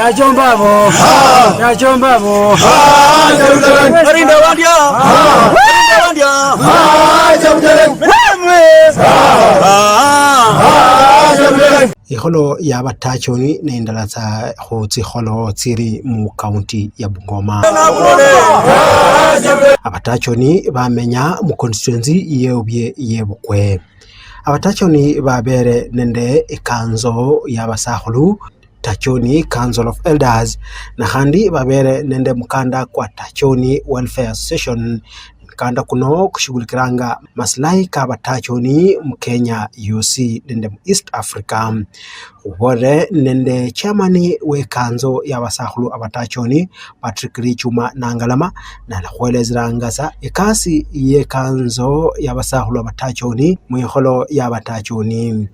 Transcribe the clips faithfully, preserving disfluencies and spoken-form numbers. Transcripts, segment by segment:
Tachombamo. Tachombamo. Balinda wandya. Balinda wandya. Mirembe. Ikholo ya Batachoni nendala tsa khu tsikholo tsili mu county ya Bungoma. Abatachoni bamenya mu constituency yebye yebukwe. Abatachoni babeere nende ikanzo ya basakhulu, Tachoni Council of Elders, na khandi babeere nende mukanda kwa Tachoni Welfare Association. Mukanda kuno kushughulikiranga maslahi ka Batachoni mu Kenya yosi nende mu East Africa. Khuboolere nende chairman we kanzo ya basakhulu abatachoni, Patrick Lichuma Nangalama, nalakhwelezeranga sa ekasi ye kanzo ya basakhulu abatachoni mwikholo ya batachoni.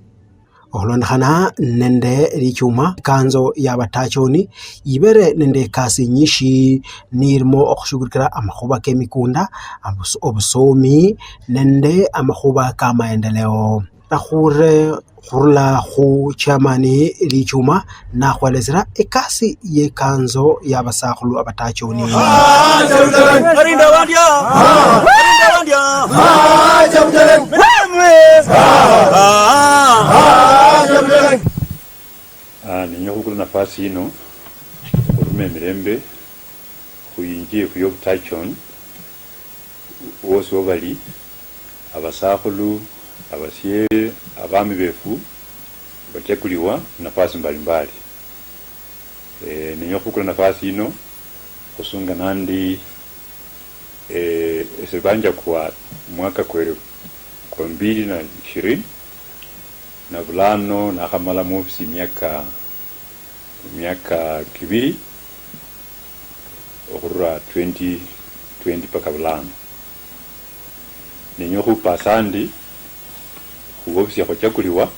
Okhulondokhana nende Lichuma, kanzo ya batachoni yibere nende ekasi inyishi, nilimo okhushughulikira amakhuba kemikunda, abus-, obusomi nende amakhuba ka maendeleo. Nakhure khurula khu chairman Lichuma nakhwelezera ekasi ye kanzo ya basakhulu abatachoni. Balinda wandya. Balinda wandya. Mirembe. Ah, nenya khubukula nafasi yino khuruma emirembe khuyinji yefu yobutachoni. Wosi wobali, abasakhulu, abasiere, abami befu, bachakuliwa mu nafasi mbalimbali. Eh, nenya okhubukula nafasi yino khusunga nandi, eh, ese banjakwa mwaka kwele kwa mbili na ishirini, na bulano nakhamala muofisi miaka, miaka kibili, okhurula twenty twenty paka bulano. Nenya okhupa asandi khuwofisi yakhuchakuliwa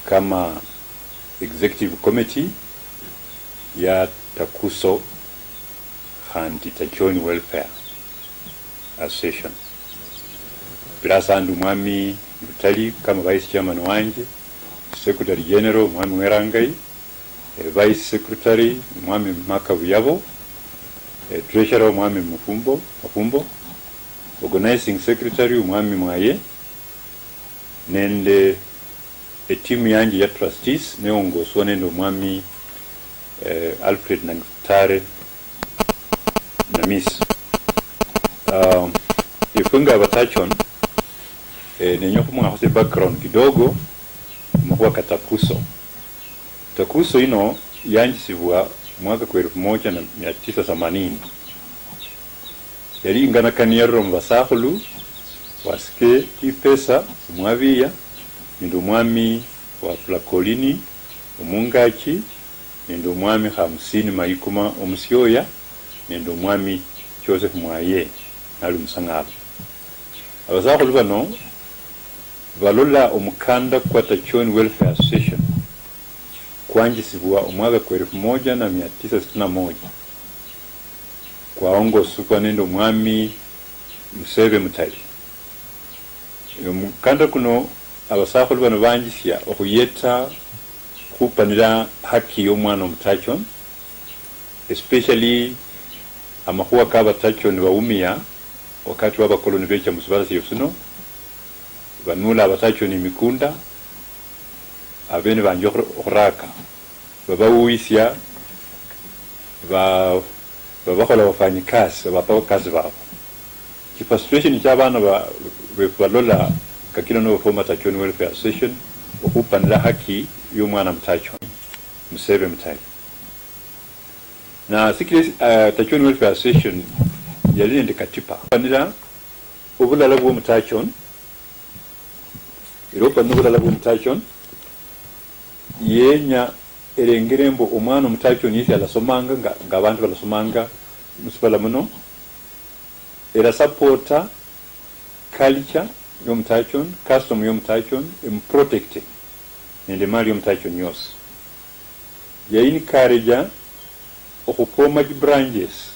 kama executive committee ya Takuso khandi Tachoni Welfare Association. Bila asandi omwami Lutali kama vice chairman wanje, secretary general omwami Werangai, eh, Vice Secretary, Omwami Maka Buyabo, eh, Treasurer, Omwami Mufumbo, Mafumbo, Organizing Secretary, Omwami Mwaye, nende etimu yanje ya trustees, neongoswa nende Omwami, eh, Alfred Nangitare Namisi. Um, efwe nga abatachon, eh, nenya okhumwakho tsi background kidogo, mu makhuwa ka Takuso. Takuso yino yanjisibwa mwaka kwa elfu moja na mia tisa themanini. Yali inganakani yarula mu basakhulu, Wasike Ipesa Omwabiya, nende omwami wa Pulakolini Omungachi, nende omwami Khamusini Mayikuma Omusioya, nende omwami Joseph Mwaye, nali omusang'alo. Abasakhulu bano balola omukanda kwa Tachoni Welfare Association kwanjisibwa omwaka kwa elfu moja na mia tisa sitini na moja, kwaongosibwa nende omwami Musebe Mutali. Omukanda kuno abasakhulu bano banjisia okhuyeta khupanira haki yomwana omutachon, especially amakhuwa ka abatachon baumia wakati wa bakoloni becha musibala syefu sino, banuula abatachon emikunda, abene banja okhur-, okhuraka, babawuisia, ba-, babakhola wafanyikasi, babapa abakasi babo. Chifrustration chia abana ba-, befu balola kakila no former Tachoni Welfare Association okhupanira haki yomwana mutachoni, Musebe Mutali. Na sikila, eh, Tachoni Welfare Association yali nende katiba. Khupanira obulala bwo mutachoni, era okhupana obulala bwo mutachoni, yenya erengere mbu omwana omutachoni yesi alasomanga nga, nga abandu balasomanga musibala muno, Era supporter culture yomutachon, custom yomutachon, emuprotecte nende emali yomutachon yosi. Ya encourage okhukoma chibranches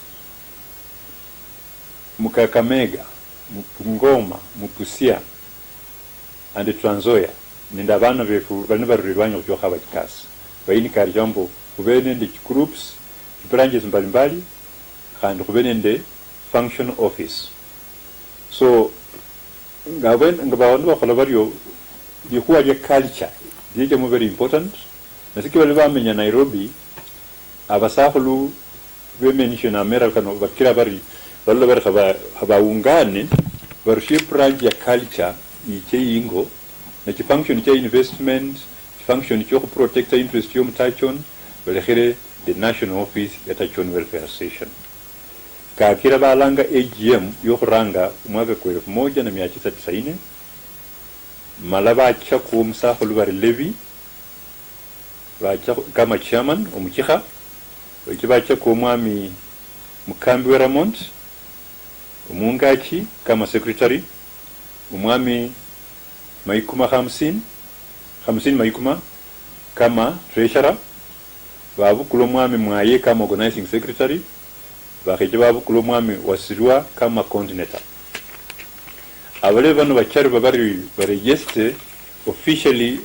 mu Kakamega, mu Bungoma, mu Busia and Trans Nzoia, nende abana befu bali nibarura erwanyi khuchia khukhaba chikasi. Ba encourage mbu khube nende chigroups, chibranches mbalimbali, khandi khube nende function office. So nga bwe- nga bandu bakhola bario, likhuwa lia culture liechamo very important. Nasikira bali bamenya Nairobi, abasakhulu bemenishe namera kano bakira bari, balola bari khaba- khabaungane, barushie branch ya culture yiche yingo, na chifunction chia investment, chifunction chia khuprotecta interest yomutachon, balekhere the national office ya Tachon Welfare Association. Kakira balanga A G M yokhuranga omwaka kwa elfu moja na mia tisa tisaini, mala bachakwa omusakhulu bari Levi, bacha kama chairman omuchikha, bache bachakwa omwami Mukambi we Ramond omungachi kama secretary, omwami Maikuma Khamusini, Khamusini Maikuma kama treasurer, babukula omwami Mwaye kama organizing secretary, bakhecha babukula omwami Wasirwa kama coordinator. Abalebi bano bachariba bari baregister officially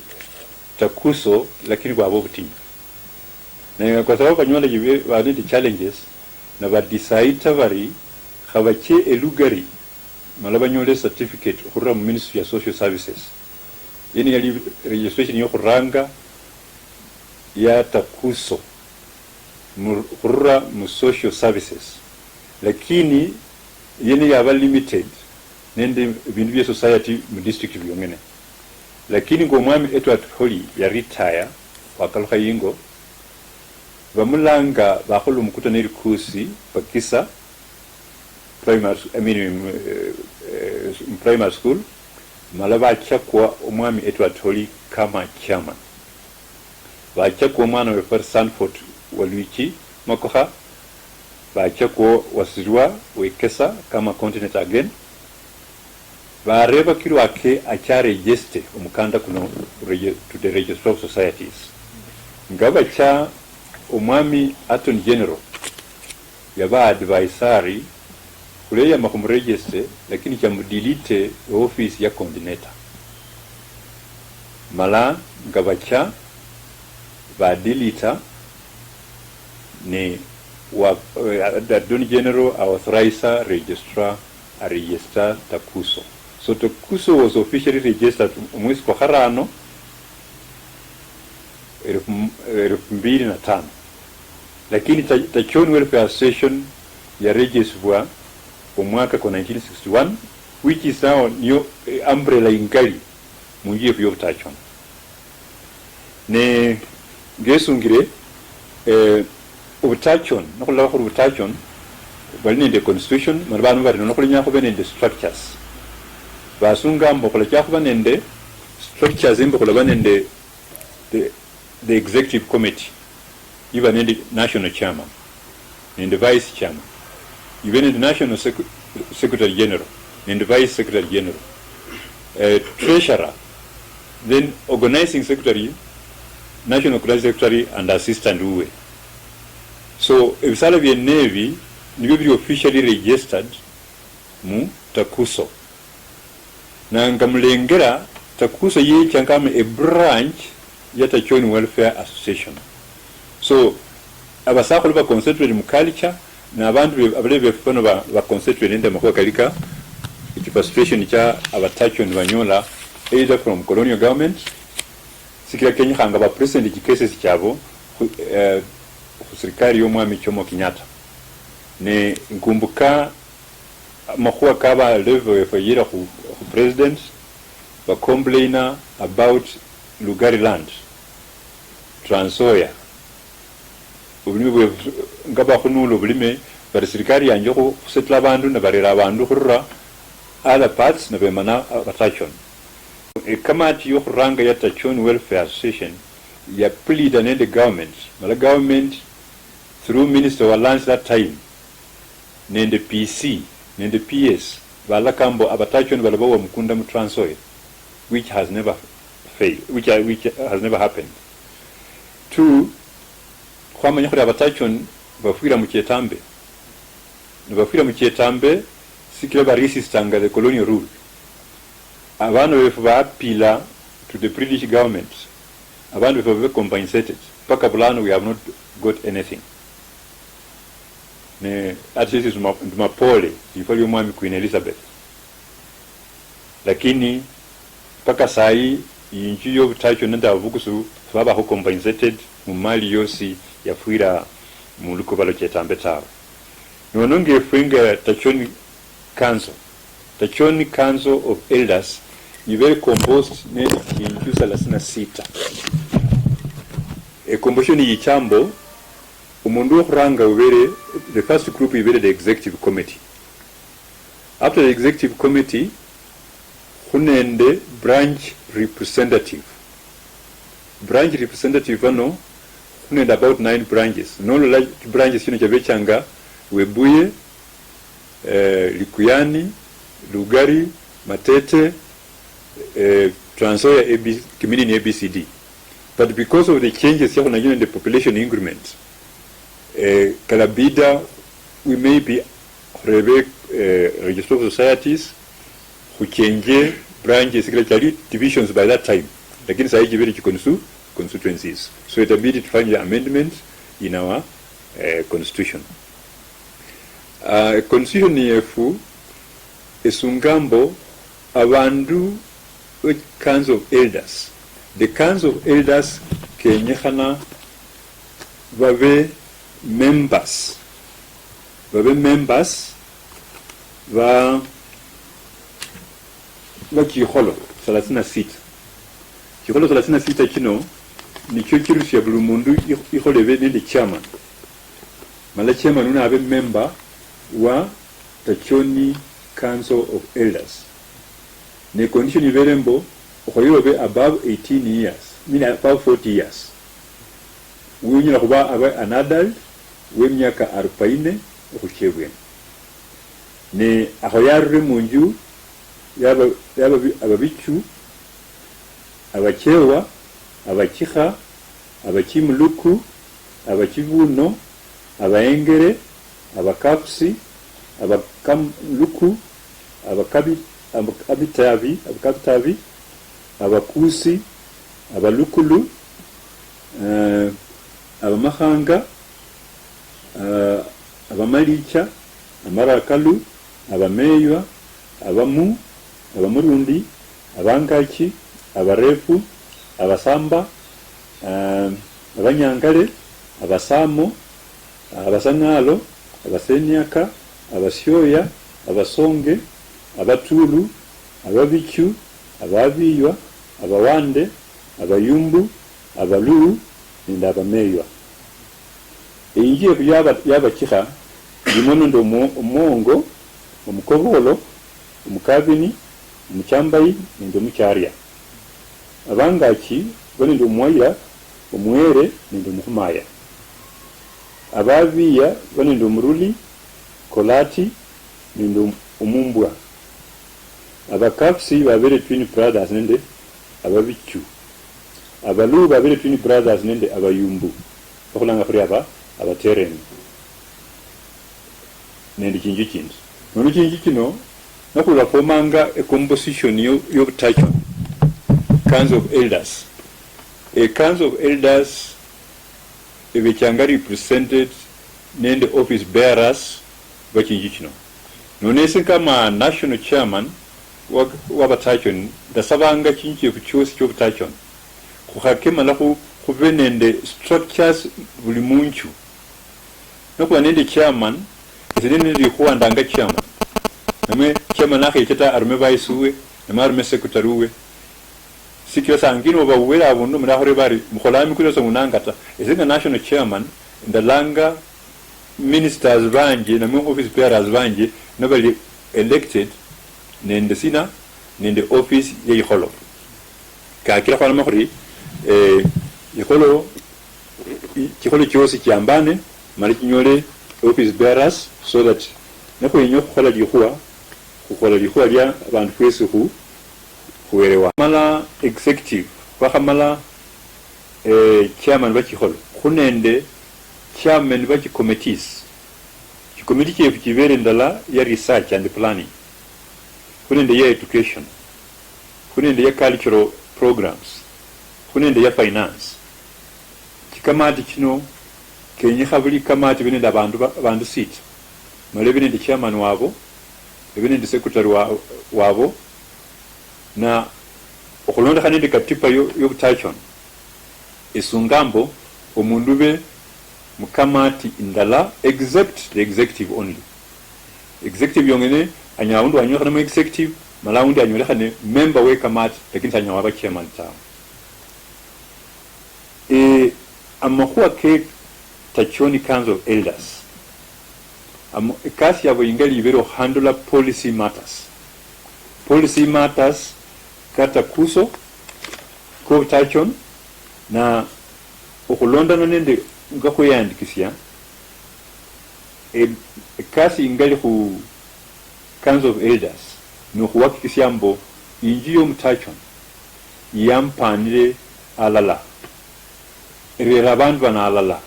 Takuso, lakini bwaba obutinyu. Naye kwa sababu banyola yibe bali nende challenges, nabadecide bari khabache elugari mala banyole certificate okhurula mu Ministry ya Social Services. Yene yali registration yokhuranga ya Takuso mu- khurula mu social services, lakini yene yaba limited nende ebindu bia society mu district byong'ene. Lakini nga omwami Edward Holly ya retire, wakalukha yingo, bamulanga bakhola omukutano elikusi Bakisa primary, I mean, eh, eh, primary school, mala bachakwa omwami Edward Holly kama chairman. Bachakwa omwana wefu ari Sanford Waluichi Makokha, bachakwa Wasirwa Wekesa kama coordinator again. Bareeba kirwake acha register omukanda kuno regi- to the Registrar of Societies. Nga bacha, omwami Attorney General yaba advise ari, khuleyama khumuregister, lakini cha mudelete office ya coordinator. Mala nga bacha badeleta, ne wa, eh, Attorney General authorize registrar a register Takuso. So Takuso was officially registered omwesi kwa kharano, elfu- elfu mbili na tano. Lakini Ta- Tachon Welfare Association yaregistered omwaka kwa nineteen sixty-one, which is now niyo, eh, umbrella ingali munju yefu yobutachon. Ne ngesungire, eh, obutachon, nokhulaba khuli obutachon bwali nende constitution, mani bandu bari nono khulinya khube nende structures. Basunga mbu khulacha khuba nende structures, mbu khulaba nende the, the executive committee, iba nende national chairman nende vice chairman, ibe nende national Sec- secretary general nende vice secretary general, eh, treasurer, then organizing secretary, national organizing secretary and assistant wuwe. So ebisala biene ebi nibio bili officially registered mu Takuso. Na nga mulengera, Takuso yecha kama a branch ya Tachoni Welfare Association. So abasakhulu ba concentrate mu culture, na abandu be- abalebi befu bano ba, ba concentrate nende amakhuwa kalika echi frustration cha abatachoni banyola either from colonial government, sikila kenyekhanga ba present chi cases chabo khu, eh, khu serikali yomwami Jomo Kenyatta. Ne nkumbuka amakhuwa ka balevi befu bayira khu, khu president, ba complaina about Lugari land, Trans Nzoia. Obulime bwefu nga bakhunula obulime, bari serikali yanje khu, khusetla abandu, ne barera abandu khurura other parts, ne bemana abatachoni. Ekamati yokhuranga ya Tachoni Welfare Association ya pleada nende government, mala government through minister wa lands that time nende P C nende P S, balaka mbo abatachoni balabawa mukunda mu Trans Nzoia, which has never failed, which, which has never happened. Two, khwamanya khuli abatachoni bafwira mu Chetambe. Nibafwira mu Chetambe sikila baresistanga the colonial rule. Abana befu baapila to the British government. Abandu befu babe compensated. Paka bulano we have not got anything. Ne, ati sisi ndi ma-, ndi mapole, lifwa lio mwami Queen Elizabeth. Lakini, paka sayi, inju yobutacho nende ababukusu babaho compensated mu mali yosi yafwira mu lukoba lwa Chetambe tawe. Nono ngefwe nga Tachoni Council, Tachoni Council of Elders, ibere composed nende chinju thelathini na sita. E composition yichambo, omundu wokhuranga ubere, the first group ibere the executive committee. After the executive committee, khunende branch representative. Branch representative bano, khunende about nine branches. Nolola branches chino chabechanga Webuye, eh, Likuyani, Lugari, Matete, eh, Trans Nzoia A B, Kimini ni A B C D. But because of the changes yakhunangire nende population increment, eh, kalabida we may be khurebe, eh, Register of Societies, khuchenje branches, sikila chali divisions by that time, lakini sahi chibere chi consu-, constituencies. So itabidi tufanye amendment in our, eh, constitution. Ah, constitution yefu esunga mbo abandu be Council of Elders, the Council of Elders kenyekhana babe members, babe members ba, ba chikholo thelathini na sita. Chikholo thelathini na sita chino nicho chirusia buli mundu ikh-, ikholo ebe nende chairman. Mala chairman uno abe member wa Tachoni Council of Elders. Ne condition ibere mbo, okhoyere obe above eighteen years, I mean above forty years. Unyala khuba abe an adult wemiaka arobaini okhuchia ebweni. Ne akhoyarire munju yaba, yaba bi-, ababichu, abachewa, abachikha, abachimuluku, abachibuno, abaengere, abakapusi, abakaluku, abakabi-, abakabitabi, abakabitabi, abakusi, abalukulu, eh, abamakhanga, eh, abamalicha, amarakalu, abameywa, abamu, abamurundi, abangachi, abarefu, abasamba, eh, abanyangale, abasamo, abasang'alo, abaseniaka, abasioya, abasonge, abatulu, ababichu, ababiywa, abawande, abayumbu, abaluu, nende abameywa. Eyinju yefu yaba-, yabachikha, yimo nende omu-, omuongo, omukobolo, omukabini, omuchambayi, nende omucharia. Abangachi bali nende omwayira, omwere, nende omukhumaya. Ababiya bali nende omuruli, kolati, nende om-, omumbwa. Abakafusi babere twin brothers nende ababichu. Abaluu babere twin brothers nende abayumbu. Bakhulanga khuri aba, abatereni. Nende chinju chindi. Nono chinju chino, nakhulafomanga a composition yo, yobutachoni, Council of Elders. A Council of Elders ebechanga represented nende office bearers bachinju chino. Nono ese kama national chairman wa, wabatachoni, ndasabanga chinju chiefu chiosi chiobutachoni, khukhake mala khu, khube nende structures buli munju. Nokhuba nende chairman, ese nende likhuwa ndanga chairman. Namwe chairman nakhecha ta, arume vice uwe, namwe arume secretary uwe. Sikila sangine oba uwele abundu, omundu akhureba ari, "Mukholanga emikutano sa munanga ta." Ese nga national chairman, ndalanga ministers banje, namwe office bearers banje, nabali elected nende sina, nende office ya ikholo. Kakila khwaloma khuri, eh, ikholo, i-, chikholo chiosi chiambane, mala chinyole office bearers, so that Nikhwenya okhukhola likhuwa, khukhola likhuwa lia abandu fwesi khu, khuwelewa. Mala executive, khwakhamala, eh, chairman bachikholo, khu nende chairman bachi committees. Chikomiti chiefu chibele ndala ya research and planning, khu nende ya education, khu nende ya cultural programs, khu nende ya finance. Chikamati chino kenyekha buli kamati ebe nende abandu ba-, abandu sita, mala ebe nende chairman wabo, ebe nende secretary wa-, wabo, na okhulondekhana nende katiba yo-, yobutachoni, esunga mbo omundu ube mukamati indala, except the executive only. Executive yongene anyala aundi wanyolekhana mu executive, mala aundi anyolekhane member we kamati, lakini sanyala waba chairman tawe. Eh, amakhuwa ke Tachoni Council of Elders, ama-, ekasi yabo ingali ibere okhuhandula policy matters. Policy matters kata kuso ko Tachon, na okhulondana nende nga khweyandikisia, e-, ekasi ingali khu Council of Elders, nokhuhakikisia mbo inju yomutachoni yampanire alala, erera abandu bano alala.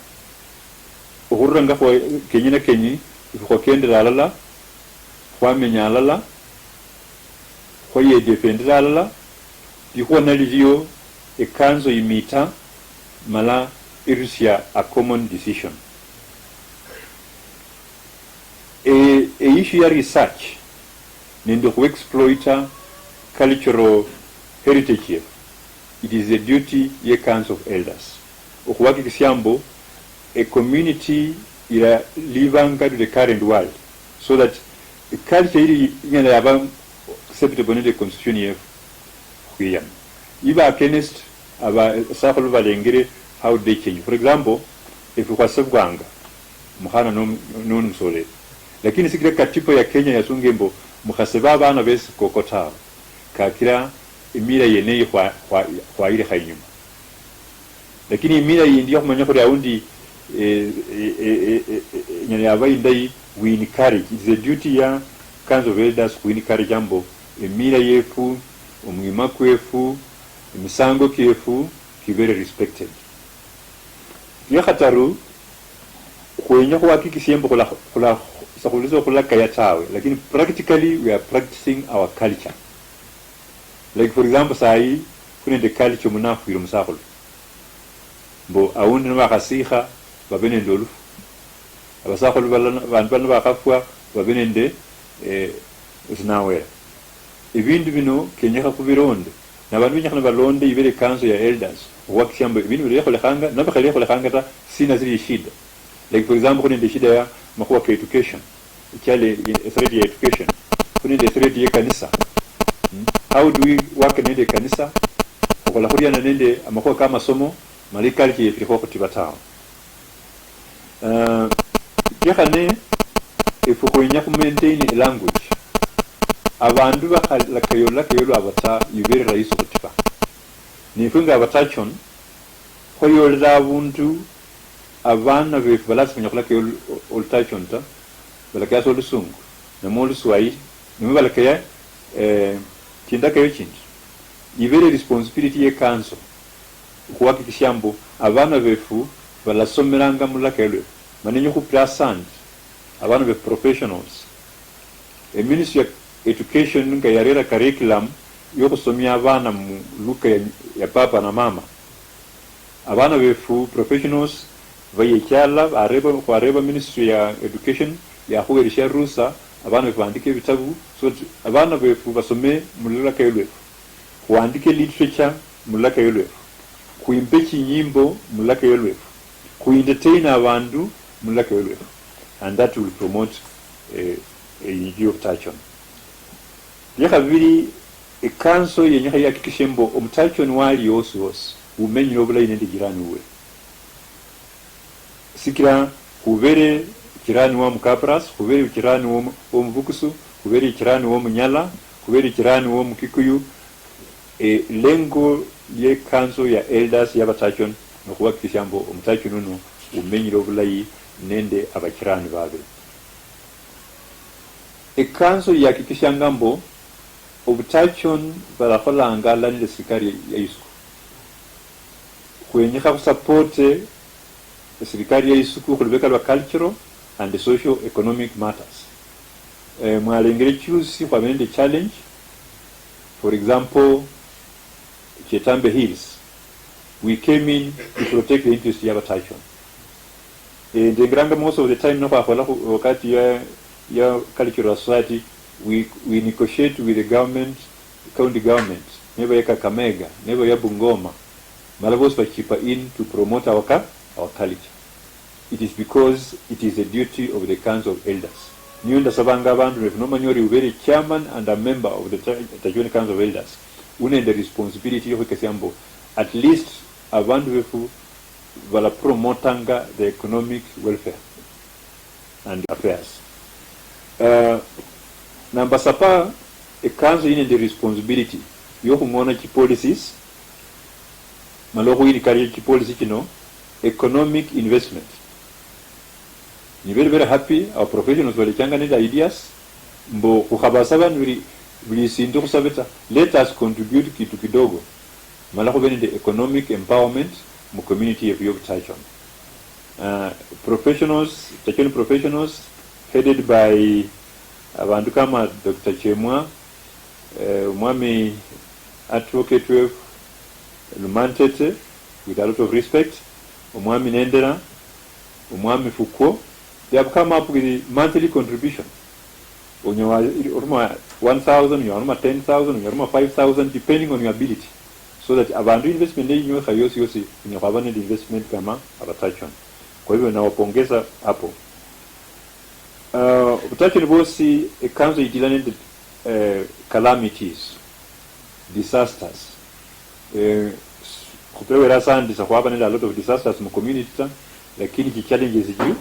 Okhurula nga khwa-, kenyi na kenyi, efwe khwakendera alala, khwamenya alala, khwayedefendera alala, likhuwa nalilio, ekanzo imita, mala irusia a common decision. E, e issue ya research nende khu exploiter cultural heritage yefu, it is the duty ye Council of Elders okhuhakikisia mbo e community iralivanga to the current world, so that culture ili inyala yaba acceptable nende constitution yefu khwiyama. Iba against aba, abasakhulu balengere, how do they change? For example, efwe khwasebwanga mukhana no-, noli musoleli. Lakini sikila katiba ya Kenya yasunga mbo mukhasebe abana besikoko tawe, kakila emila yeneyi khwa-, khwa-, khwayilikha inyuma. Lakini emila yindi yokhumanya khuli aundi, eh, eh, inyala yaba indayi, we encourage. It is a duty ya Council of Elders khu encourage mbo emila yefu, omwima kwefu, emisango kiefu kibere respected. Liakhataru, khwenya khuhakikisia mbu khula-, khula-, sakhulisa okhulakaya tawe, lakini practically we are practicing our culture. Like, for example, sayi khuli nende culture mundu nakhwira omusakhulu, mbu aundi nibakhasiikha babe nende olufu. Abasakhulu bala, bandu bano bakhafwa, babe nende, eh, esinawera. Ebindu bino kenyekha khubilonde, nabandu benyekhana balonde ibere council ya elders, okhwakikisia mbu ebindu bino biekholekhanga, noba bikhali biekholekhanga ta, sina sili eshida. Like, for example, khuli nende eshida ya makhuwa ka education, echiali, authority ya education, khuli nende authority ye kanisa. Mm? How do we work nende kanisa? Khukhola khuriana nende amakhuwa ka masomo, mala iculture yefu ilikho khutiba tawe. Uh, yakhane, efwe khwenya khu maintain a language. Abandu bakhalakaya olulakayo lwabo ta, ibere rahisi khutiba. Nefwe nga abatachon, khwayolera abundu abana befu balasifanya khulakaya olu-, olutachon ta, balakaya sa olusungu, namwe oluswahili, namwe balakaya, eh, chindakayo chindi. Ibere responsibility ye council. Okhuhakikisia mbu abana befu balasomelanga mululakayo lwefu, mani enye okhupira asandi abana befu professionals. E Ministry ya Education nga yarera curriculum yokhusomia abana mu lugha ya, ya papa na mama, abana befu professionals bayechala, bareba, khwareba Ministry ya Education yakhuheresia ruhusa abana befu bandike ebitabu, so that abana befu basome mululakayo lwefu. Khuandike literature mululakayo lwefu, khwimbe chinyimbo mululakayo lwefu, khu entertain abandu mululakayo lwefu, and that will promote, eh, a unity of Tachon. Liakhabili, ekanso yenyekha yahakikishe mbu omutachoni wali wosi wosi umenyile obulayi nende jirani wuwe. Sikila khubere jirani wo Mukabras, khubere jirani wo mu-, wo Mubukusu, khubere jirani wo Munyala, khubere jirani wo Mukikuyu. E, lengo lie council ya elders ya batachon nokhuhakikisha mbu omutachon uno umenyile obulayi nende abajirani babe. Ekanso yahakikishanga mbu obutachoni barakholanga alala nende serikali ya isuku. Khwenyekha khusapote eserikali ya isuku khulubeka lwa cultural and socio economic matters. Eh, mwalengere juzi khwaba nende challenge, for example, Chetambe Hills, we came in to protect the interest ya batachoni. Eh, ndengeranga most of the time nikhwakhola khu-, wakati ya, ya cultural society, we, we negotiate with the government, county government, neba ya Kakamega, neba ya Bungoma, mala bosi bachipa in to promote our, cu- our culture. It is because it is the duty of the Council of Elders. Niyo ndasabanga abandu befu, nomanya ori ubere chairman and a member of the Ta- Tachoni Council of Elders, unende responsibility yokhwikesia mbu at least abandu befu balapromotanga the economic welfare and affairs. Uh, number sapa, ekanso yili nende responsibility yokhung'ona chipolicies, mala okhuyinikaria chipolicy chino economic investment. Ni very, very happy, our professionals balechanga nende ideas, mbu khukhabasa bani buli, buli sindu khusabe ta. Let us contribute kitu kidogo. Mala khube nende economic empowerment mu community yefu yobutachoni. Uh, professionals, Tachoni professionals, headed by abandu kama Doctor Chemwa, eh, omwami advocate wefu Lumantete, with a lot of respect, omwami Nendera, omwami Fukwo, they have come up with monthly contribution. Onyala oruma one thousand, onyala oruma ten thousand, onyala oruma five thousand, depending on your ability. So that abandu investment neyinyokha yosi yosi, onyala khwaba nende investment kama abatachoni. Kwa hivyo nawapongeza hapo. Uh, obutachoni bosi, ekanso idila nende, eh, calamities, disasters. Eh, s- khupira wera asandi, sakhwaba nende a lot of disasters mu community ta, lakini chi challenges juu,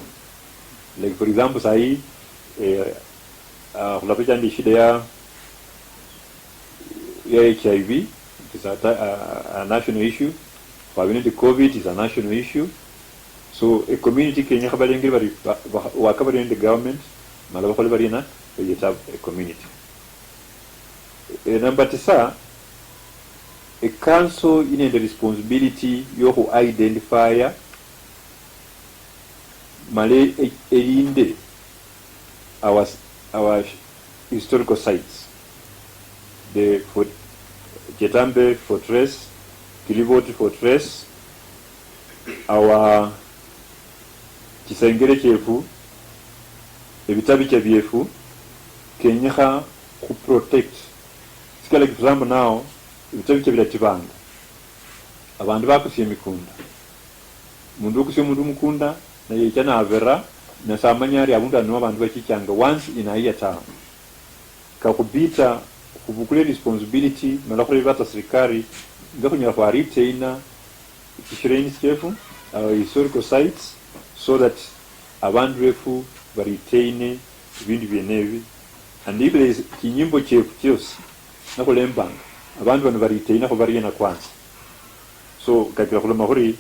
like for example, sahi, eh, uh, khulapechanga nende shida ya ya H I V, it is a, ta- a, a national issue. Khwabe nende COVID, is a national issue. So, e community kenyekha balenge bari, ba- ba- waka bari nende government, mala bakhole bari na, bayeta e community. E, number tisa, e council ine nende responsibility yokhu identify mala e- elinde our, our historical sites, the Fort, Chetambe Fortress, Kiliboti Fortress, our chisengere chiefu, ebitabicha biefu, kenyekha khu protect. Sikala kitambo nao, ebitabicha bilatibanga. Abandu bakusia emikunda. Mundu okusia omundu mukunda, naye yecha nabera, nasamanya ari abundu ano abandu bachichanga once in a year tawe. Kakhubita khubukule responsibility, mala khurebe ata serikali, nga khunyala khwa retaina chishrines chiefu, our historical sites, so that abandu befu baretaine ebindu biene ebi. And if there is chinyimbo chiefu chiosi, nakhulembanga, abandu bano baretainakho bariena kwanza. So, kakira khuloma khuri,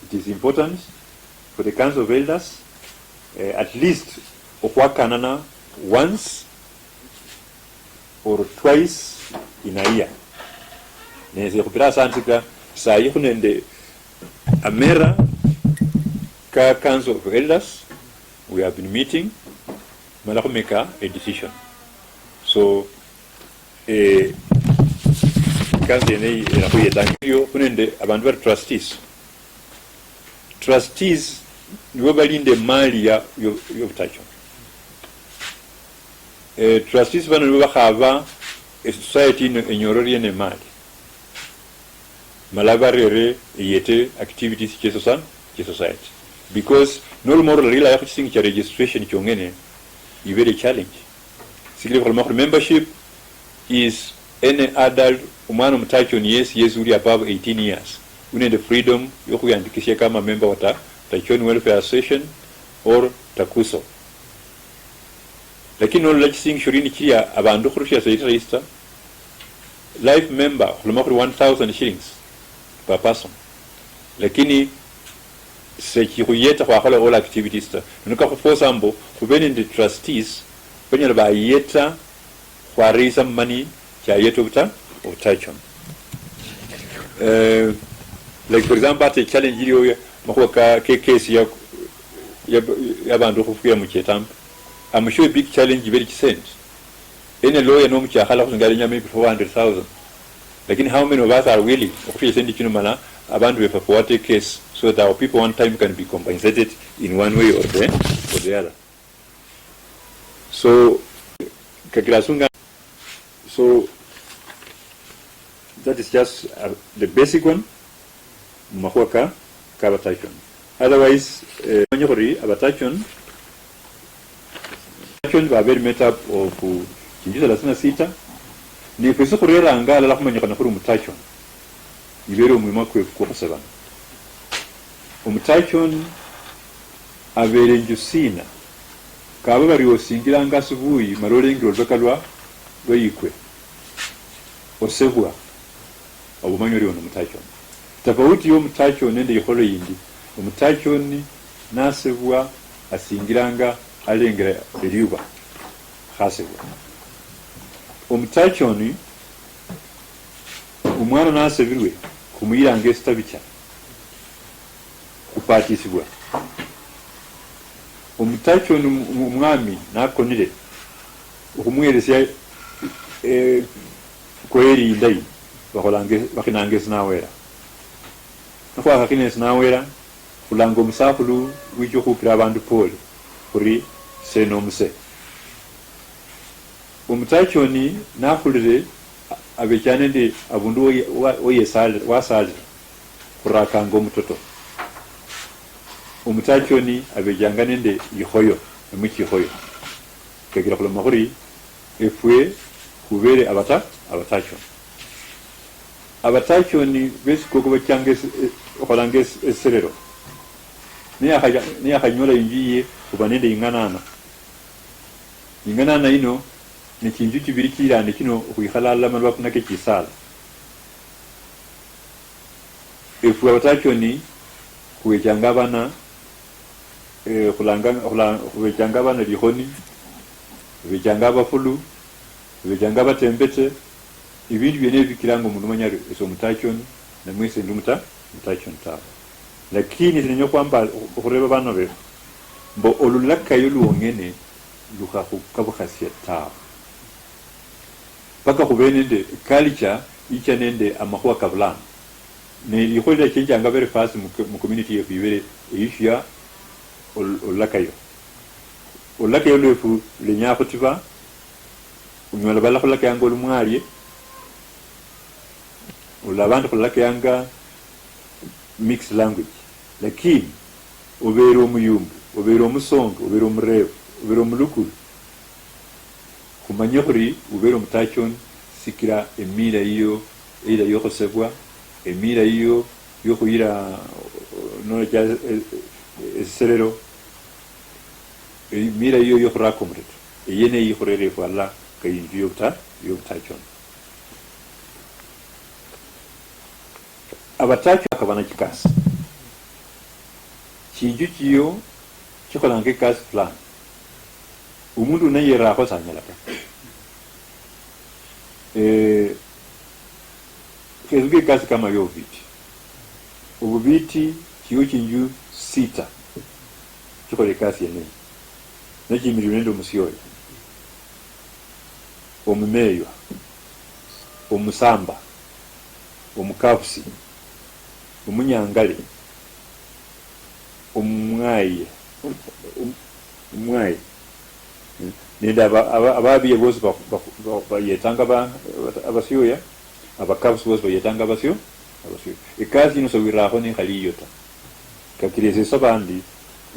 it is important for the Council of Elders, eh, at least okhwakanana once or twice in a year. Nese khupira asanti ka sayi khunende amera ka Council of Elders, we have been meeting, mala khumeka a decision. So, eh, council yene eyi elakhuyetanga eyo, khunende abandu bari trustees. Trustees nibo balinda emali ya, yo, yobutachoni. Eh, trustees bano nibo bakhaba esociety ino enyolole yene emali. Mala barere eyete activities chieso sana, chia society. Because nolumoro lalilayakho chisingi chia registration chongene, ibere challenge. Sikila khuloma khuri membership is any adult, omwana omutachoni yesi yesi uli above eighteen years, uli nende freedom yokhwiyandikisia kama member wa ta-, Tachoni Welfare Association or Takuso. Lakini nolola chisingi shirini chilia abandu khurusia sa register, life member khuloma khuri one thousand shillings per person. Lakini sechikhuyeta khwakhola all activities ta. Nono kakhuforce mbu khube nende trustees Banyala bayeta khwareyisa mumani chayeta obuta obutachoni. Eh, like for example, ate challenge iliyo ya makhuwa ka ke case ya ya yabandu khufwira muchetambi. I'm sure big challenge ibere chisendi. Any lawyer nomuchakhala khusinga alinya maybe four hundred thousand. Lakini how many of us are willing okhufia chisendi chino mana abandu befa forward a case so that our people one time can be compensated in one way or the, or the other? So kakira asunga. So that is just uh, the basic one mumakhuwa ka kabatachoni. Otherwise eh, manye khuri abatachoni, batachoni babere made up of chinju thelathini na sita. Nefwe sikhureranga alala khumanyikhana khuri omutachoni ibere omwima kwefu kwokhusebana. Omutachoni abere inju sina? Kaba bari osingilanga asubuhi mara olengire olubeka lwa lwayikwe, osebwa, obumanya ori ono omutachoni. Tofauti yo omutachoni nende ikholo yindi, omutachoni nasebwa asingilanga alengera eliuba khasebwa. Omutachoni omwana nasebirwe khumuyiranga esitabicha khupatisibwa. Omutachoni omwami nakonire okhumuheresia eh, kweri indayi bakholanga bakhinanga esinawera. Nikhwakhakina esinawera khulanga omusakhulu wicha okhupira abandu pole khuri sena omuse. Omutachoni nakhulire abecha nende abundu woye- wa- woyesali- wasalira khurakanga omutoto. Omutachoni abechanga nende ikhoyo emuchikhoyo. Kakira khuloma khuri efwe khubere abata abatachoni. Abatachoni besikoko bachanga esi- e- okholanga esi- esiserero. Niyakhaja- niyakhanyola inju yiye khuba nende ing'anana. Ing'anana yino ne chinju chibiri chilande chino okhwikhala alala malwa kunake chisala. Efwe abatachoni khuwechanga abana eh, khulanga khula- khubechanga abana likhoni, khubechanga abafulu, khubechanga abatembete. Ebindu biene ebi bikiranga omundu manya ari ese omutachoni, namwe ese ndi omuta- omutachoni tawe. Lakini sinenya okhwamba okhureba abana befu mbu olulakayo lwongene lukhakhukabukhasia tawe. Paka khube nende culture icha nende amakhuwa kabulano. Ne likhuwa lilachenjanga very fast mu, mu community yefu ibere eyishia ol- olulakayo. Olulakayo lwefu lenya khutiba, onyola bala khulakayanga olumwalie, ola abandi khulakayanga mixed language, lakini obere omuyumbu, obere omusonge, obere omurefu, obere omulukulu, khumanye khuri ubere omutachoni sikira emira yiyo eyira yokhosebwa, emira yiyo yokhuyira nolecha esiserero, emira yiyo yokhuraka omutoto, eyene yikhurera efwe alala ka inju yobuta- yobutachoni. Abatachi bakabana chikasi. Chinju chiyo chikholanga ekasi fulani. Omundu uno yerakho sanyala ta. Eh, khesuke ekasi kama yobubiti. Obubiti chiyo chinju sita chikhola ekasi yeneyo. Nachimirirwe nende omusioyo. Omumeywa, omusamba, omukabusi, omunyangale, omwaye, om- omwaye, nende aba- aba- ababiye bosi ba- ba- ba- bayetanga ba- abasioya, abakabusi bosi bayetanga abasio- abasioya. Ekasi yino sowirakho nikhali yiyo ta. Kakila esesa bandi,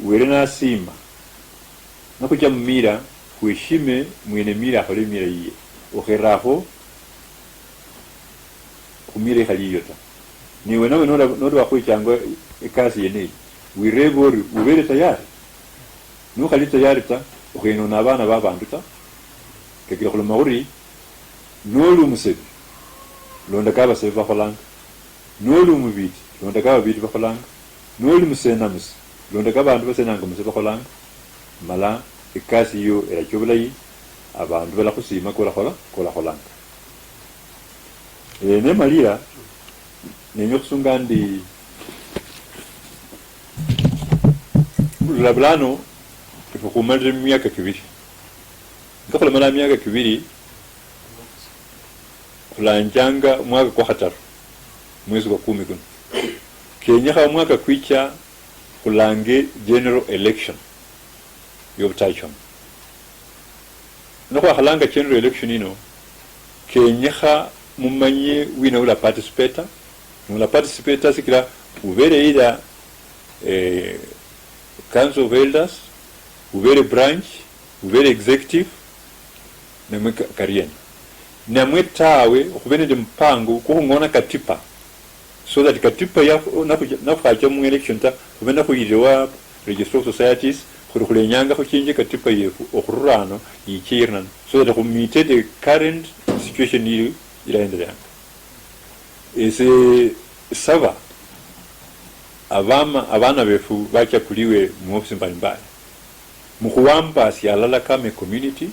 Wele nasiima. Nakhucha mumira, khweshime mwene mira akhole emira yiye. Okherakho khumira ikhali yiyo ta. Niwe nawe noli wakhwechanga ekasi yeneyi, wirebe ori ubere tayari? Nokhali tayari ta, okhenona abana babandu ta. Kakila khuloma khuri, noli omusebi, londa ka abasebi bakholanga. Noli omubiti, londa ka ababiti bakholanga. Noli musenamusi, londa ka abandu basenanga omuse bakholanga. Mala ekasi yiyo eracha obulayi, Abandu balakhusiima kolakhola, kolakholanga. Eh, nemalia, nenya okhusunga ndi, khurula bulano, efwe khumalire mu miaka kibili. Nga khulamala miaka kibili, khulanjanga omwaka kwa khataru, mwesi kwa kumi kuno. Kenyekha omwaka kwicha khulange general election yobutachoni. Nikhwakhalanga general election yino, kenyekha mumanye wina ula participate, nula participate sikila ubele either, eh, Council of Elders, ubele branch, ubele executive, namwe ka-, kariena. Namwe tawe, khube nende mupango kwokhung'ona katipa, so that katipa ya-, nakhucha-, nakhwacha mu election ta, khube nakhuyirire wa Registrar of Societies, khuli khulenyanga khuchinje katipa yefu okhurura ano, yiche irinano, so that khumite the current situation ili ilaendeleyanga. Ese saba abama-, abana befu bachakuliwe mu ofisi mbalimbali, mukhuwambasia alala kama community,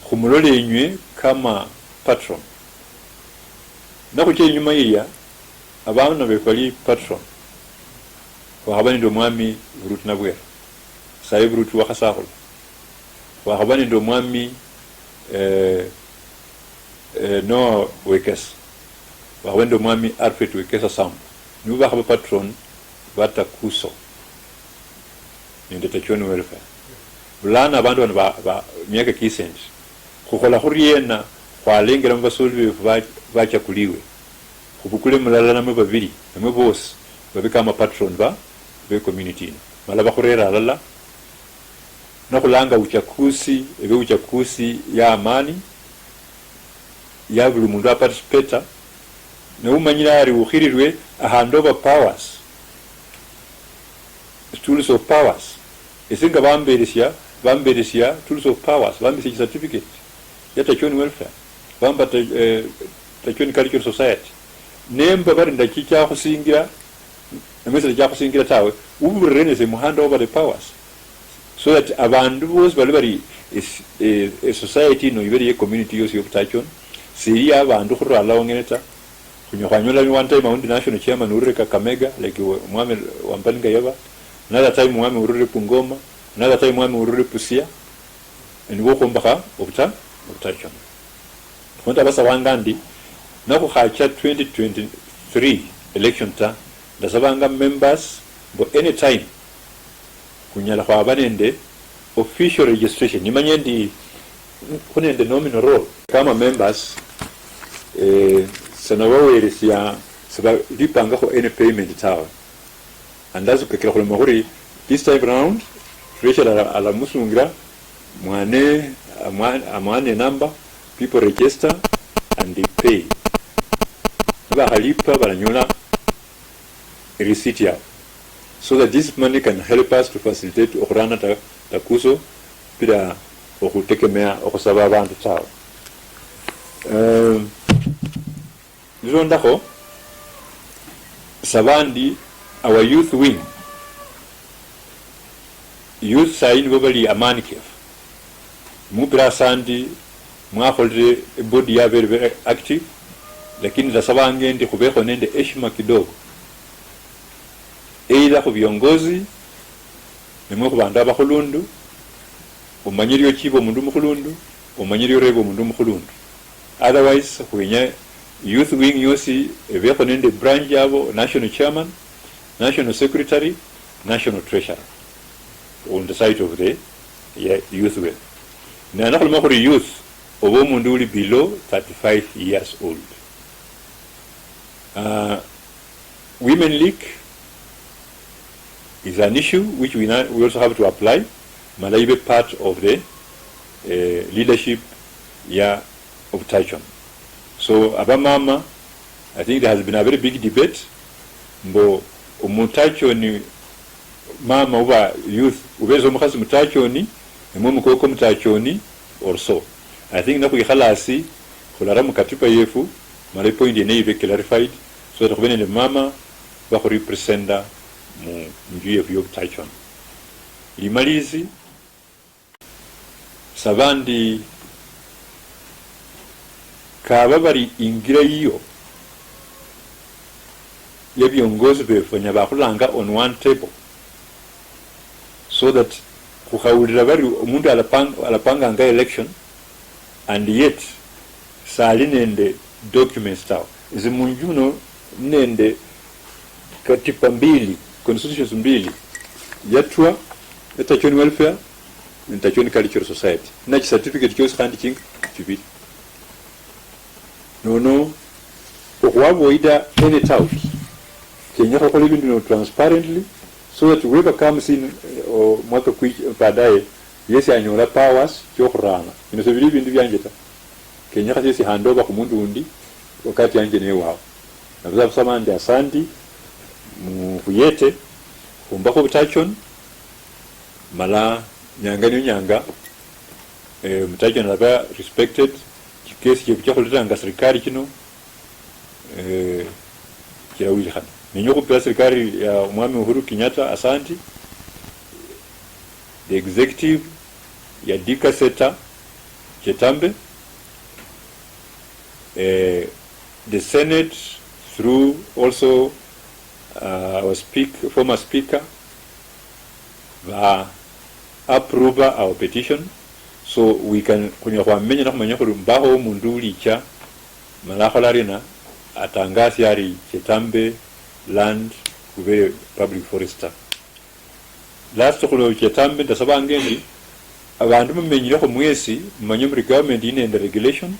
khumulole enywe kama patron. Nakhucha inyuma yilia, abana befu bali patron, khwakhaba nende omwami Buruti Nabwera, sayi Buruti wakhasakhula. Khwakhaba nende omwami, eh, eh, Noah Wekesa. Khwakhaba nende omwami Alfred Wekesa Sambu. Nibo bakhaba patron ba Takuso nende Tachoni Welfare. Bulano abandu bano ba, ba, miaka kisendi. Khukhola khuriena khwalengela mubasoli befu ba, bachakuliwe? Khubukule mulala namwe babili, namwe bosi babe kama patron ba, be community ino. Mala bakhurera alala, nakhulanga uchakusi, ebe uchakusi ya amani, ya buli mundu aparticipate, ne umanyire ari ukhirirwe a hand over powers, tools of powers. Ese nga bamberesia, bamberesia tools of powers, bamberesia certificate ya Tachoni Welfare, bamba ta-, eh, Tachoni Cultural Society. Nemba bari ndachicha khusingira, namwe sindacha khusingira tawe, uburire nese mu hand over the powers. So that abandu bosi bali bari es-, eh, eh, society ino ibere ye community yosi yobutachoni, siri ya abandu khurula alala wongene ta. Khunyala khwanyola one time aundi national chairman urire Kakamega, like wa-, omwami Wambani Ngayaba, another time omwami urire Bungoma, another time omwami urire Busia, nibo okhumbakha obuta-, obutachoni. Kho ndabasabanga ndi, nakhukhacha twenty twenty-three election ta, ndasabanga members mbu anytime khunyala khwaba nende official registration. Nimanye ndi khu nende nominal roll. Kama members, eh, sanabaweresia, sibalipangakho any payment tawe. And that's kakira khuloma khuri, this time round, treasurer ala-, alamusungira, mwane, amwa-, amwane number, people register and they pay. Nibakhalipa, balanyola receipt yabo. So that this money can help us to facilitate okhurana ta-, Takuso bila okhutegemea okhusaba abandu tawe. Um, Nilondakho, sabandi, our youth wing, youth sayi nibo bali amani kefu. Mupira asandi, mwakholire ebody yabere very active, lakini ndasabanga endi khubekho nende heshima kidogo. Either khu viongozi, namwe khu vandu avakhulundu, omanyire ochiva omundu mukhulundu, omanyire oreva omundu mukhulundu. Otherwise, khwenya youth wing yosi evekho nende branch yavo, national chairman, national secretary, national treasurer, on the side of the, yeah, youth wing. Naye nakhuloma khuri youth, ova omundu uli below thirty-five years old. Uh, Women League is an issue which we, now, we also have to apply, mala ibe part of the, eh, leadership ya obutachoni. So, abamama, I think there has been a very big debate, mbo omutachoni, mama uba youth, ubeza omukhasi mutachoni, namwe omukoko mutachoni, or so. I think nakhwikhala asi, khulara mukatiba yefu, mala ipoint yeneyo ibe clarified, so that khube nende mama bakhurepresenta mu nju yefu yobutachoni. Limalisi, Sabandi kaba bari ingira yiyo ya viongozi vefu banyala bakhulanga on one table, so that khukhawulira bari omundu alapang-, alapanganga election and yet sali nende documents tawe. Ese munju muno nende katiba mbili, constitutions mbili, yatwa, ya Tachoni Welfare and Tachoni Cultural Society. Na chicertificate chiosi khandi chinga chibili. Nono, okhwavoida any doubt, kenyekha okhole ebindu bino transparently, so that whoever comes in, eh, o-, mwaka kwi-, baadaye, yesi anyola powers chiokhurana. Bino sebili ebindu bianje ta. Kenyekha syesi hand over khumundu undi wakati yanje newawo. Nabusa busaba ndi asandi, mukhuyete, khumbakho obutachoni, mala nyanga ninyanga, eh, mutachoni alaba respected, chikesi chiefu chiakhuletanga serikali chino, eh, chirawulikhana. Nenya okhupira serikali ya Omwami Uhuru Kenyatta asandi, the executive ya Dika Seta Chetambe, eh, the Senate through also, uh, our speak-, former speaker, va approve our petition, so we can, khunyala khwamenya nakhumanya khuli mbaho omundu ulicha mala akhola arina, atangasia ari Chetambe land khube public forest ta. Last khulwa Chetambe, ndasabanga endi, abandu mumenyirekho mwesi, mumanye muri government ine nende regulation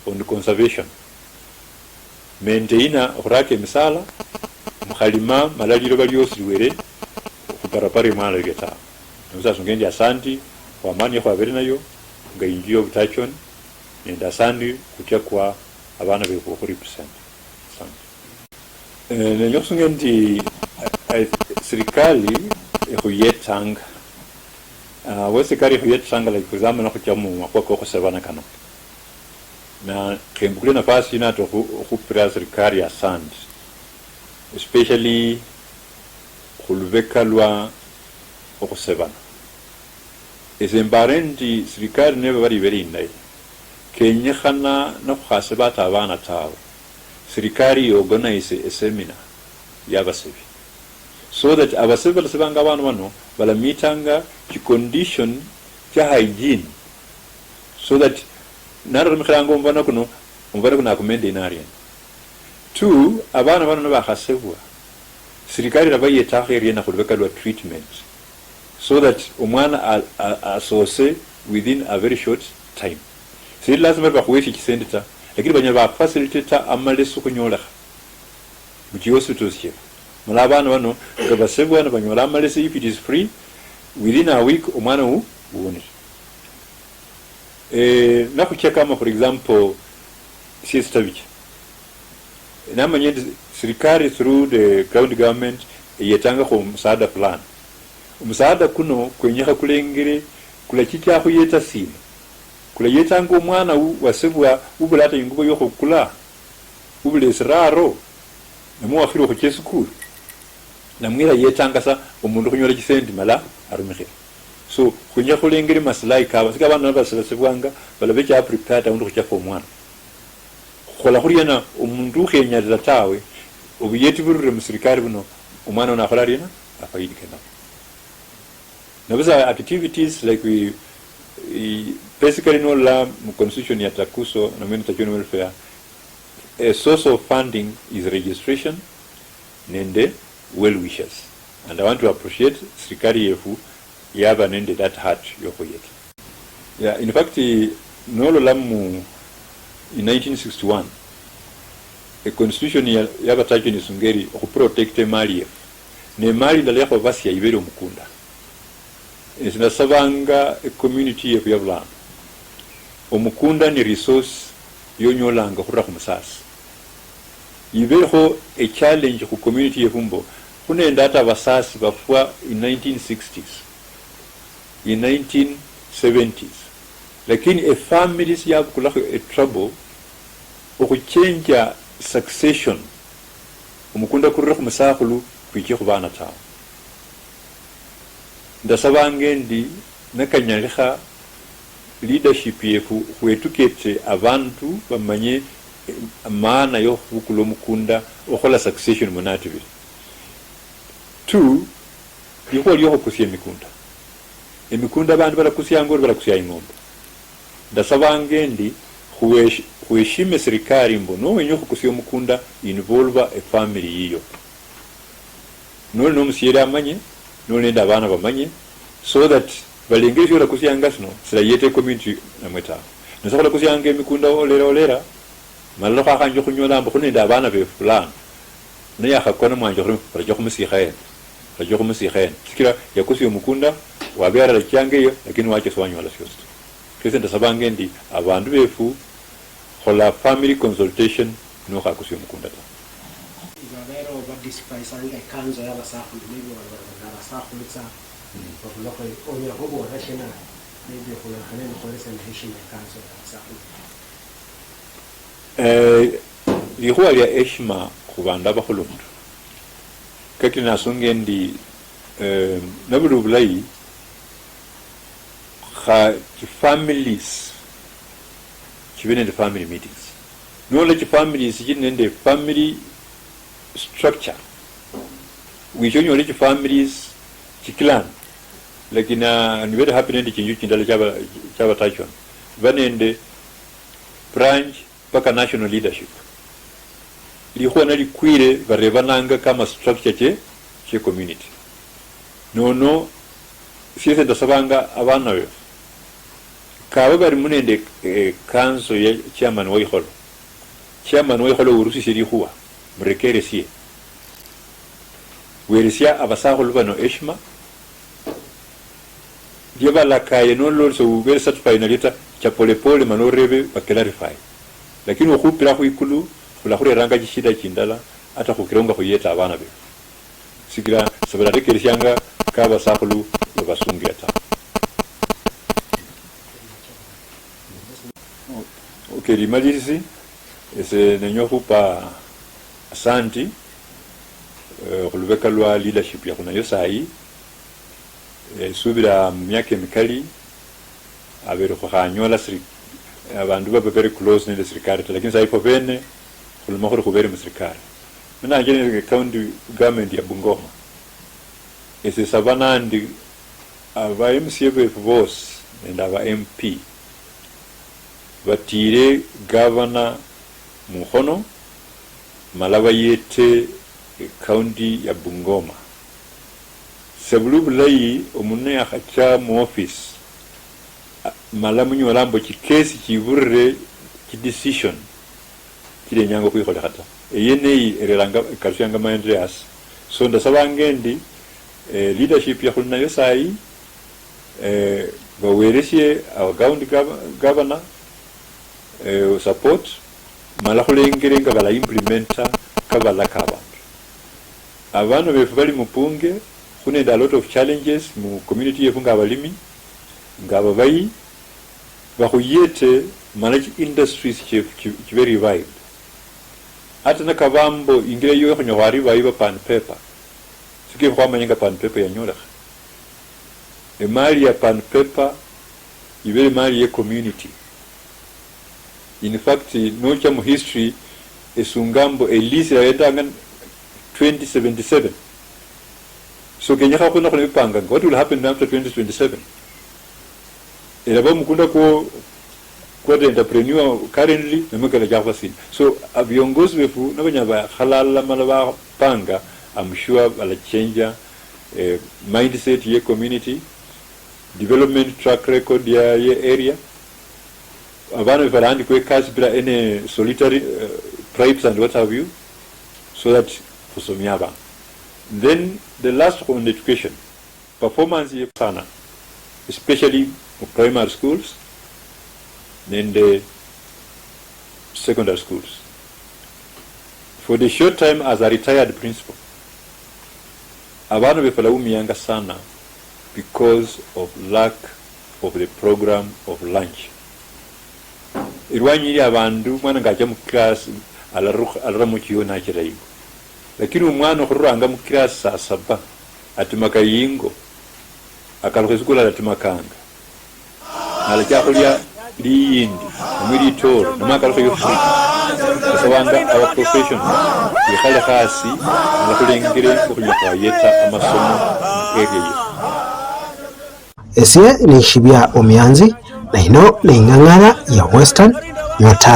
on conservation. Maintainer okhuraka emisala, mukhalima mala liloba liosi liwere khuparapara emwalo erio tawe. Nibusa sunga endi asandi khwamani ekhwabere nayo, nga inju yobutachoni, nende asandi khuchakwa abana befu okhurepresent. Asandi. Eh, nenya okhusunga endi, eh, eh, serikali ekhuyetanga. Ah, we serikali ekhuyetanga, like, for example, nakhucha mumakhuwa kokhusebana kano. Na khembukule nafasi yino ata okhu-, okhupira serikali asandi, especially khulubeka lwa okhusebana. Ese mbare endi serikali neba bari ibere indayi, kenyekhana nakhukhaseba ata abana tawe, serikali iorganize eseminar yabasebi, so that abasebi balasebanga abana bano balamitanga chicondition chia hygiene, so that nararumikhiranga omubano kuno, omubano kuno akumende inariena. Two, abana bano nibakhasebwa, sirikali ilabayetakho eriena khulubeka lwa treatment, so that omwana a-, a-, asose within a very short time. Sili lazima bakhuweshe chisendi ta, lakini banyala bafacilitate amalesi khunyolekha muchihospitals chiefu. Mala abana bano nga basebwa nibanyola amalesi, if it is free, within a week omwana wu-, wuwonere. Eh, nakhuchia kama, for example, siesi tabicha. Namanya endi sirikali through the ground government eyetangakho omusaada fulani. Omusaada kuno kwenyekha kulengele kulachicha khuyeta sina? Kulayetanga omwana wu-, wasebwa, ubula ata ingubo yokhukula, ubula esiraro, namwe wakhirwa khucha esukulu, namwe ilayetanga sa omundu khunyola chisendi mala arumikhire. So, khunyala khulengele masilahi kaba, sika abandu nabasebasebwanga, bala becha prepared aundi khuchaka omwana. Khukhola khuriena omundu ukhenyalila tawe, obuyeti burure musirikali buno, omwana uno akhola ariena? Afaidike nabo. Nabusa activities like we, i-, basically nolola mu constitution ya Takuso na mwene Tachoni Welfare, a source of funding is registration nende well wishers. And I want to appreciate sirikali yefu yaba nende that heart yokhuyeta. Yeah, in fact, nolola mu, in nineteen sixty-one, e constitution ya, yabatachoni isungeri okhuprotect emali yefu. Ne mali ndala yakhubabasia ibere omukunda. Esi nasabanga e community yefu ya Bulano. Omukunda ni resource yonyolanga khurula khumusasi. Iberekho e challenge khu community yefu mbo, khunende ata abasasi bafwa in nineteen sixties, in nineteen seventies, lakini e families yabukulakho e trouble okhuchenja succession, omukunda kurure khumusakhulu kwiche khubana tawe. Ndasabanga endi, nakanyalikha, Leadership yefu khwetukete abandu bamanye, eh, maana yokhubukula omukunda, okhola succession mu nativity. Two, likhuwa liokhukusia emikunda. Emikunda abandu balakusianga ori balakusia ing'ombe. Ndasabanga endi khuwesh-, khweshime serikali mbu nowenya okhukusia omukunda, involve efamily yiyo. Noli nomusiere amanye, noli nende abana bamanye, so that balengere esiorakusianga sino silayeta ecommunity namwe tawe. Nase khulakusianga emikunda olera olera, malala khwakhanja okhunyola mbu khuli nende abana befu fulani, niyakhakwa namwanje khuli khuracha khumusikha ena, khuracha khumusikha ena, sikila yakusia omukunda, wabera alachianga eyo, lakini wacha siwanyola siosi ta. Kesi ndasabanga endi abandu befu, khola family consultation nokhakusia omukunda ta. Babere badespisanga ekanzo yabasakhulu, maybe bali bali bali abasakhulu tsa, babulakho, onyala khubola shina, maybe khulondokhana nende khwolesana heshima ekanzo yabasakhulu. Eh, likhuwa lia heshima khubandu abakhulundu. Kakili nasunga endi, eh, nabuli obulayi, kha chifamilies chibe nende family meetings. Nola chifamilies chili nende family structure, wicha onyole chifamilies chiclan, lakini, ah, ni very happy nende chinju chindala chaba, chabatachwa, ba nende branch mpaka national leadership. Likhuwa nalikwire, barebananga kama structure che, che community. Nono, siese ndasabanga abana befu, kaba bali munende, eh, council ya chairman wa ikholo, chairman wa ikholo urusisie likhuwa, murekeresie. Weresia abasakhulu bano heshima, lia balakaye nolola ori sowubere satisfied nalio ta, cha polepole mana orebe ba clarify. Lakini okhupira khwikulu khulakhureranga chishida chindala, ata khukira nga khuyeta abana befu. Sikira sebalarekeresianga ka basakhulu babasungira ta. Okay, limalirisi, ese nenya okhupa asanti, eh, khulubeka lwa leadership ya khunayo sayi. Eh, subira mu miaka emikali, abere khukhanyola siri-, abandu babe very close nende serikali ta, lakini sayi fwe bene khuloma khuri khubere mu serikali. Munanje nende county government ya Bungoma. Ese saba nandi aba M C A befu bosi nende aba M P batire gavana mukhono, mala bayete ekaunti ya Bungoma. Sebuli bulayi omundu niyakhacha mu office, a-, mala munyola mbu chikesi chiburire chidecision chilenyanga okhwikholekha ta. Eyene eyi ereranga, ekalusianga maendeleo asi. So, ndasabanga endi, eh, leadership ya khuli nayo sayi, eh, baweresie our county gov-, governor, eh, support, mala khulengere nga bala implementa kabalaka abandu. Abana befu bali mu bunge, khu nende a lot of challenges mu community yefu nga abalimi, nga ababayi, bakhuyete mana chi industries chiefu chi-, chibe revived. Ata nakaba mbo ingira yiyo ekhunyala khwa revive pan paper, sikira khwamanya nga pan paper yanyolekha. Emali ya pan paper ibere emali ye community. In fact, nocha mu history, esunga mbo elisi yawetanga twenty seventy-seven. So kenyekha khuna khuna bipanganga. What will happen after twenty twenty-seven? Elaba omukunda kwo, kwa the entrepreneur currently, namwe kalacha khubasina. So, abiongozi befu nabanya bakhalala mala bapanga, I'm sure balachenja, eh, mindset ye community, development track record ya, ye area. Abana befu balaandikwa ekasi bila any solitary, eh, bribes and what have you, so that khusomia abana. Then the last on education, performance ye sana, especially mu primary schools nende secondary schools. For the short time as a retired principal, abana befu balaumianga sana because of lack of the program of lunch. Elwanyi ili abandu, mwana ngacha mu class, alarukha, alaramo chio nachira ingo. Lakini omwana okhururanga mu class saa saba, atimaka yingo, akalukha esukulu alatimakanga. Nala chakhulya liyindi, namwe litoore, namwe akaroso yosi, khusabanga aba professional bikhale hasi, nala khulengele okhunyala khwayeta amasomo mu area yefu. Esie nishibia Omianzi, na ino neing'ang'ana ya Western Nyota.